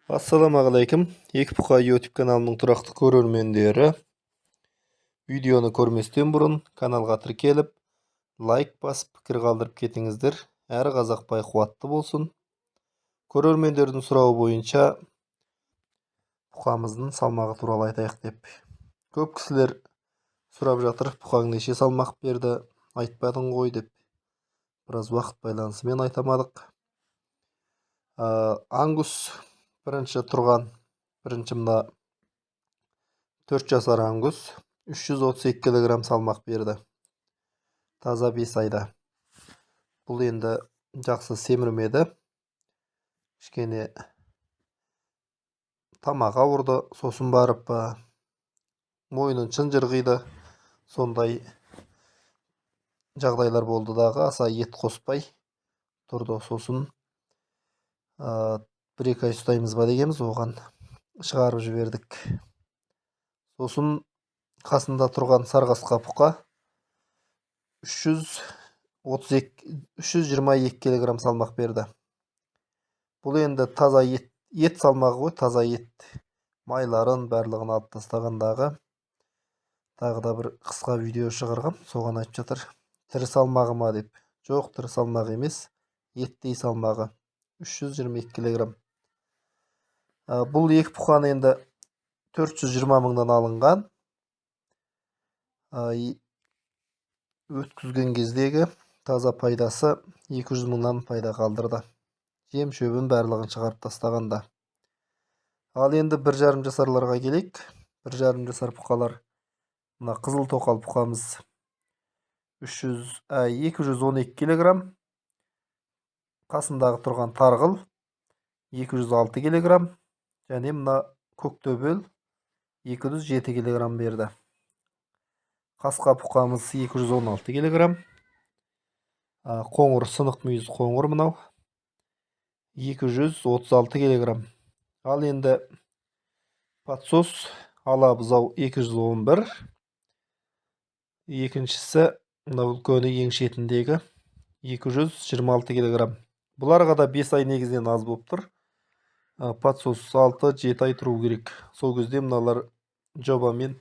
Ассалаумағалейкум, Екі бұқа YouTube каналының тұрақты көрермендері. Видеоны көрместен бұрын каналға тіркеліп, лайк басып, пікір қалдырып кетіңіздер. Әр қазақ бай қуатты болсын. Көрермендердің сұрауы бойынша бұқамыздың салмағы туралы айтайық деп. Көп кісілер сұрап жатыр, бұқаң неше салмақ берді, айтпадың ғой деп. Біраз уақыт байланысымен айтамадық. Ангус бірінші тұрған, бірінші мына 4 жасар ангус 332 килограмм салмақ берді. Таза 5 айда. Бұл енді жақсы семірмеді. Кішкене тамақ ауырды, сосын барып мойнын шынжыр қиды. Сондай жағдайлар болды дағы, аса ет қоспай тұрды. Сосын 1-2 ай ұстаймыз ба дегенбіз, оған шығарып жібердік. Сосын қасында тұрған сарқасқа бұқа 332, 322 килограмм салмақ берді. Бұл енді таза ет, ет салмағы ғой, таза ет майларын барлығын алып тастағандағы. Тағы да бір қысқа видео шығарғам, соған айтып жатыр, тірі салмағы ма деп. Жоқ, тірі салмағы емес, еттей салмағы 322 килограмм. Бұл екі бұқаны енді 420 мыңнан алынған. Өткізген кездегі таза пайдасы 200 мыңнан пайда қалдырды. Жем шөбін барлығын шығарып тастағанда. Ал енді 1,5 жасарларға келейік. 1,5 жасар бұқалар, мына қызыл тоқал бұқамыз 300, 212 килограмм. Қасындағы тұрған тарғыл 206 килограмм және мына көктөбел 207 килограмм берді. Қасқа бұқамыз 216 килограмм. Қоңыр, сынық мүйіз қоңыр мынау 236 килограмм. Ал енді подсос ала бұзау 211. Екіншісі мынау үлкені, ең шетіндегі 226 килограмм. Бұларға да 5 ай негізінен аз болып тұр. Подсос 6-7 ай тұру керек. Сол кезде мыналар жобамен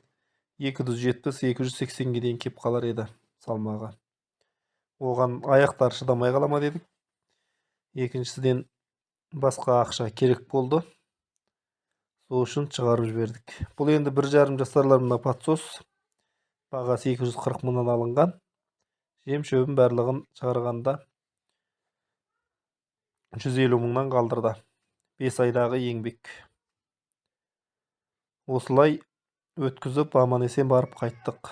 270-280-ге дейін кеп қалар еді салмағы. Оған аяқтары шыдамай қала ма дедік. Екіншіден, басқа ақша керек болды. Сол үшін шығарып жібердік. Бұл енді 1,5 жасарлар, мына подсос бағасы 240 мыңнан алынған. Жем шөбін барлығын шығарғанда 150 мыңнан қалдырды. 5 айдағы еңбек. Осылай өткізіп, аман есен барып қайттық.